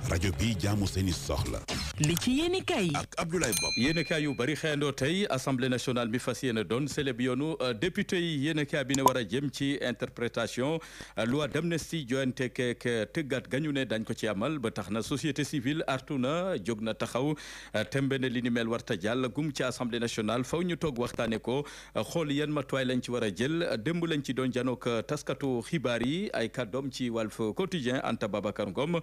rajo bi jaamu seeni soxla. li ci yéenekaay ak Abdoulaye Bob. yéenekaay yu bari xëyandoo tey assemblée nationale bi fas yéene doon célèbre yoonu député yi yéenekaay bi ne war a jëm ci interprétation loi d'amnistie joyante keek tëggat gañu ne dañ ko ci amal ba tax na société civile artu na jóg na taxaw tembe ne li ni mel warta jàll gum ci assemblée nationale faw ñu toog waxtaane ko xool yan matuwaay lañ ci war a jël démb lañ ci doon janook taskatu xibaar yi ay kàddoom ci Walf Quotidien Anta Babacar Ngom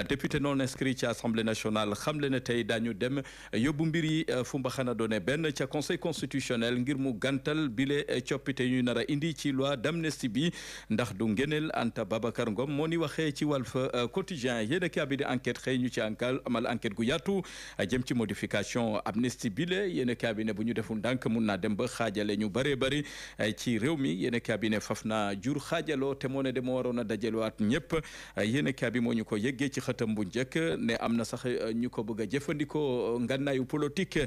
député non inscrit ci assemblée nationale xamle ne tey daañu dem yóbbu mbir yi fu mbaxana doone benn ca conseil constitutionnel ngir mu gàntal bile coppite ñu nar a indi ci loi d'amnistie bi ndax du ngeneel Anta Babacar Ngom moo ni waxee ci Walf Quotidien yéen a bi di enquête xëy ñu ci amal enquête gu yaatu jëm ci modification amnistie bile yéen a bi ne bu ñu deful ndànk mun naa dem ba xaajale ñu bëree bëri ci réew mi yéen a bi ne faf na jur xaajaloo te moo ne de moo waroon a dajalewaat ñëpp yéen a bi moo ñu ko yëggee ci xëtam bu njëkk ne am na sax ñu ko bëgg a jëfandikoo ngannaayu politique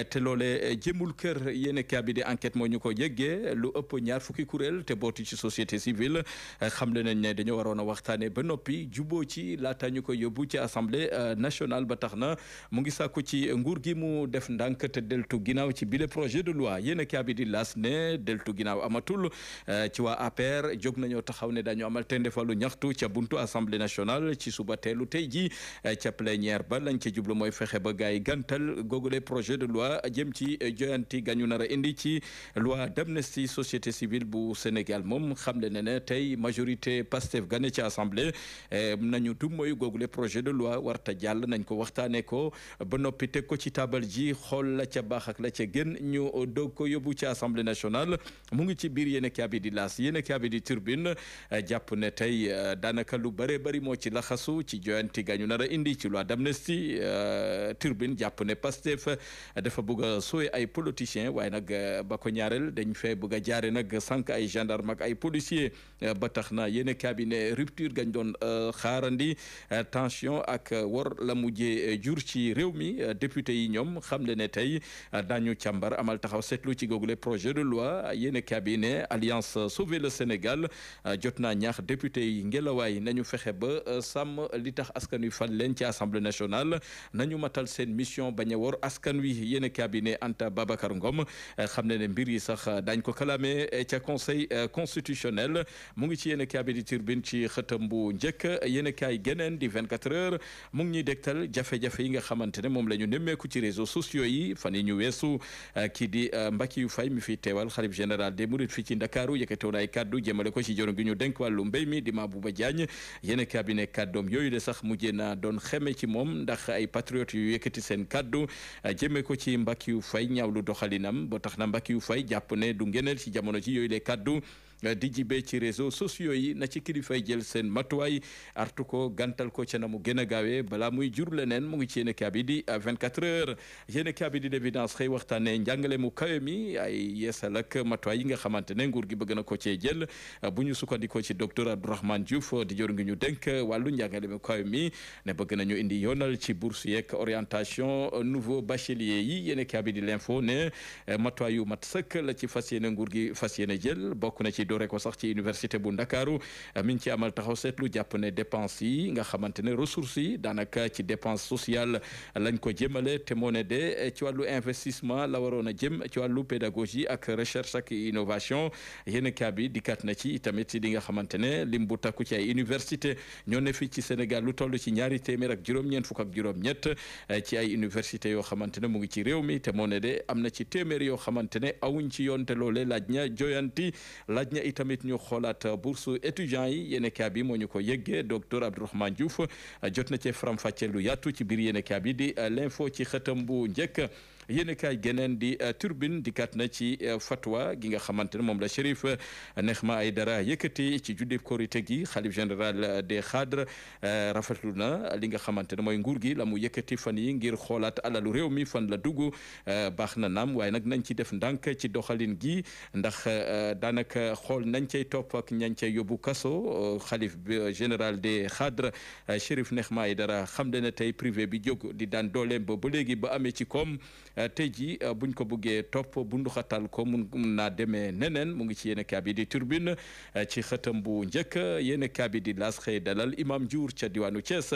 te loole jëmul kër yéen a bi di enquête moo ñu ko yëggee lu ëpp ñaar fukki kuréel te booti ci société civile xamle nañ ne dañoo waroon a waxtaane ba noppi juboo ci laata ñu ko yóbbu ci assemblée nationale ba tax na mu ngi sàkku ci nguur gi mu def ndànk te deltu ginnaaw ci bile projet de loi yéen a bi di las ne deltu ginnaaw amatul ci waa APR jóg nañoo taxaw ne dañu amal tendefalu ñaxtu ca buntu assemblée nationale ci suba teelu tey ji ca plénière ba lañ ci jublu mooy fexe ba gaay gantal googule projet de loi jëm ci joyanti gañu nar a indi ci loi d'amnistie société civile bu Sénégal moom xamle ne ne tey majorité Pastef gane ci assemblée nañu du mooy googule projet de loi warta jàll nañ ko waxtaane ko ba noppi teg ko ci taabal ji xool la ca baax ak la ca gën ñu doog ko yóbbu ci assemblée nationale mu ngi ci biir yéen a bi di laas yéen a bi di turbine jàpp ne tey daanaka lu bëree bëri moo ci laxasu ci joyanti gañu nar a indi ci loi d'amnistie turbine jàpp ne Pastef dafa bëgg a sooy ay politiciens waaye nag ba ko ñaareel dañ fee bëgg a jaare nag sànq ay gendarme ak ay policiers ba tax na yéen cabinet rupture gañ doon xaarandi tension ak wor la mujjee jur ci réew mi député yi ñoom xam le ne tey daañu càmbar amal taxaw seetlu ci googule projet de loi yéen cabinet alliance sauver le Sénégal jot naa ñaax député yi ngelawaay nañu fexe ba sàmm li tax askan wi fal leen ci assemblée nationale nañu matal seen mission bañ a wor askan wi yéen cabinet Anta Babacar Ngom xam ne ne mbir yi sax dañ ko kalaame ca conseil constitutionnel mu ngi ci yéen cabinet turbine ci xëtam bu njëkk yéen kaay geneen di 24 heures mu ngi ñuy dégtal jafe-jafe yi nga xamante ne moom la ñu nemmeeku ci réseaux sociaux yi fan yi ñu weesu kii di Mbackiyou Faye mi fi teewal xalif général des mourides fii ci Ndakaaru yëkkatewoon ay kaddu jëmale ko ci joro gi ñu dénk wàllu mbéy mi di Mabouba Diagne yéen cabinet kàddoom yooyu de sax mujjee naa doon xeme ci moom ndax ay patriotes yu yëkkati seen kaddu jëmee ko ci Mbackiyou Faye ñaawlu doxalinam ba tax na Mbackiyou Faye jàpp ne du ngeneel ci jamono ji yooyu le kaddu di jibee ci réseaux sociaux yi na ci kilifay jël seen matuwaay artu ko gantal ko ca na mu gën a gaawee balaa muy jur leneen mu ngi ci yéen a bi di 24 heures yéen a bi di l'évidence xëy waxtaane njàngale mu kawe mi ay yeesal ak matuwaay yi nga xamante ne nguur gi bëgg na ko cee jël bu ñu sukkandikoo ci docteur Abdourahmane Diouf di jor ngi ñu dénk wàllu njàngale mu kawe mi ne bëgg nañu indi yoonal ci bourse yeeg orientation nouveau bachelier yi yéen a bi di l'info ne matuwaay yu mat sëkk la ci fas yéene nguur gi fas yéene jël bokk na ci doore ko sax ci université bu Ndakaaru mi ngi ci amal taxaw seetlu jàpp ne dépense yi nga xamante ne ressources yi daanaka ci dépense sociale lañ ko jëmale te moo ne de ci wàllu investissement la waroon a jëm ci wàllu pédagogie ak recherche ak innovation yéen a bi dikkaat na ci tamit li nga xamante ne lim bu takku ci ay université ñoo ne fii ci Sénégal lu toll ci ñaari téeméer ak juróom-ñeent fukk ak juróom-ñett ci ay université yoo xamante ne mu ngi ci réew mi te moo ne de am na ci téeméer yoo xamante ne awuñ ci yoon te loolee laaj na joyanti laaj na itamit ñu xoolaat bourse étudiants yi yéen bi moo ñu ko yëggee docteur Abdourahmane Diouf jot na ci faram-fàccee lu yaatu ci biir yéen bi di l'info ci xëtam bu njëkk yéen kaay geneen di turbine di kat na ci fatwa gi nga xamante ne moom la Chérif Nexma Aïdara yëkkati ci juddib korité gi xalif général des xadre rafetlu na li nga xamante ne mooy nguur gi la mu yëkkati fan yi ngir xoolaat alalu réew mi fan la dugg baax na naam waaye nag nañ ci def ndànk ci doxalin gi ndax daanaka xool nañ cay topp ak ñañ cay yóbbu kaso xalif général des xadre Chérif Nexma Aïdara xam le ne tey privé bi jóg di daan dooleem ba léegi ba amee ci koom tey ji buñ ko buggee topp bunduxatal ko mun naa demee neneen mu ngi ci yéen kaa bi di Turbine ci xëtam bu njëkk yéen kaa bi di L'As xëy dalal Imam Diour ca diwaanu Thiès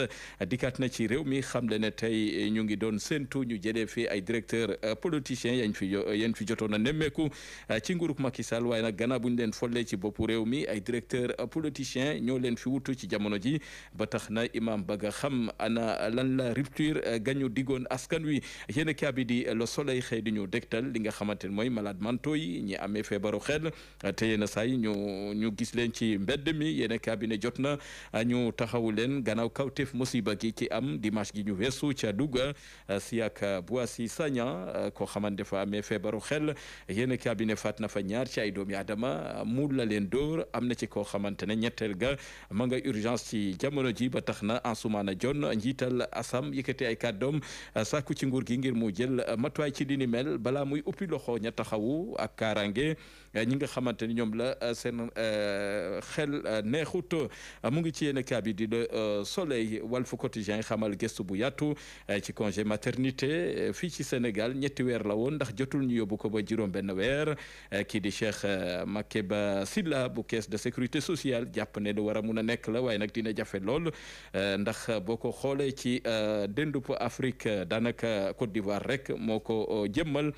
dikkaat na ci réew mi xam le ne tey ñu ngi doon séntu ñu jëlee fi ay directeur politicien yañ fi jotoon a nemmeeku ci nguurug Macky Sall waaye nag gannaaw buñ leen follee ci boppu réew mi ay directeur politicien ñoo leen fi wutu ci jamono ji ba tax na imam bëgg a xam ana lan la rupture gañu digoon askan wi yéen kaa bi di Le Soleil xëy di ñu dégtal li nga xamante ne mooy malade mentaux yi ñi amee feebaru xel te yéen saay ñu gis leen ci mbedd mi yéen kaa bi ne jot na ñu taxawu leen gannaaw kawteef musiba gi ci am dimanche gi ñu weesu ca Louga Siak Boissy Sagna koo xamante dafa amee feebaru xel yéen kaa bi ne faat na fa ñaar ci ay doomi aadama muul la leen dóor am na ci koo xamante ne ñetteel ga ma nga urgence ci jamono ji ba tax na Ansoumana Dione njiital ASAM yëkkati ay kàddoom sàkku ci nguur gi ngir mu jël matuwaay ci li ni mel balaa muy uppi loxo ña taxawu ak kaaraange ñi nga xamante ni ñoom la seen xel neexut mu ngi ci yéen kaa bi di Le Soleil Walf Quotidien xamal gëstu bu yaatu ci congé maternité fii ci Sénégal 3 weer la woon ndax jotul ñu yóbbu ko ba juróom benn weer kii di Cheikh Makeba Silla bu caisse de sécurité sociale jàpp ne lu war a mun a nekk la waaye nag dina jafe lool ndax boo ko xoolee ci dendub Afrique daanaka Côte d'Ivoire rek moo ko jëmmal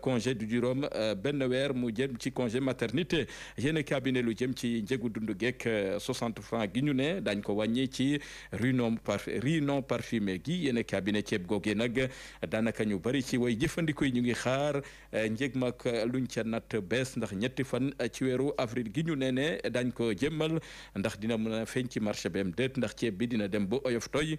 congé du juróom benn weer mu jëm ci congé maternité yéen cabinet lu jëm ci njëgu dundu geek 60 francs gi ñu ne dañ ko wàññi ci riz non parfumé gi yéen cabinet ceeb googee nag daanaka ñu bari ci way jëfandiku yi ñu ngi xaar njëg mag luñ ca natt bees ndax 2 fan ci weeru avril gi ñu ne dañ ko jëmmal ndax dina mën a feeñ ci marché bem déet ndax ceeb bi dina dem ba oyof toy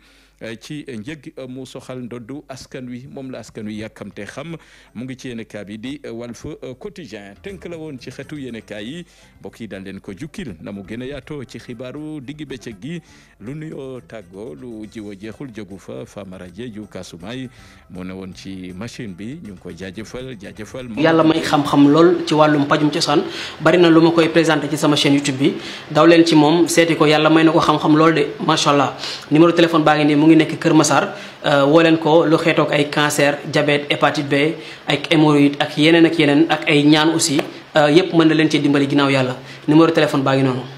ci njëg mu soxal ndoddu askan wi moom la askan wi yàkkamte xam mu ngi ci yéenekaay bi di Walf Quotidien tënk la woon ci xeetu yéenekaay yi mbokk yi daal leen ko jukkil na mu gën a yaatoo ci xibaaru diggi bëccëg gi lu nuyoo tàggoo lu jiwo jeexul jógu fa Famara Jeeju Kasumay moo ne woon ci machine bi ñu ngi koy jaajëfal yàlla may xam-xam lool ci wàllum pajum cosaan bari na lu ma koy présenté ci sama chaîne YouTube bi daw leen ci moom seeti ko yàlla may na ko xam-xam lool de macha allah numéro téléphone baa ngi nii mu ngi nekk Kër Massar woo leen ko lu xeetoog ay cancer diabète hépatite B ak hémorroïde ak yeneen ak ay ñaan aussi yépp mën na leen ci dimbali ginnaaw yàlla numéro téléphone baa ngi noonu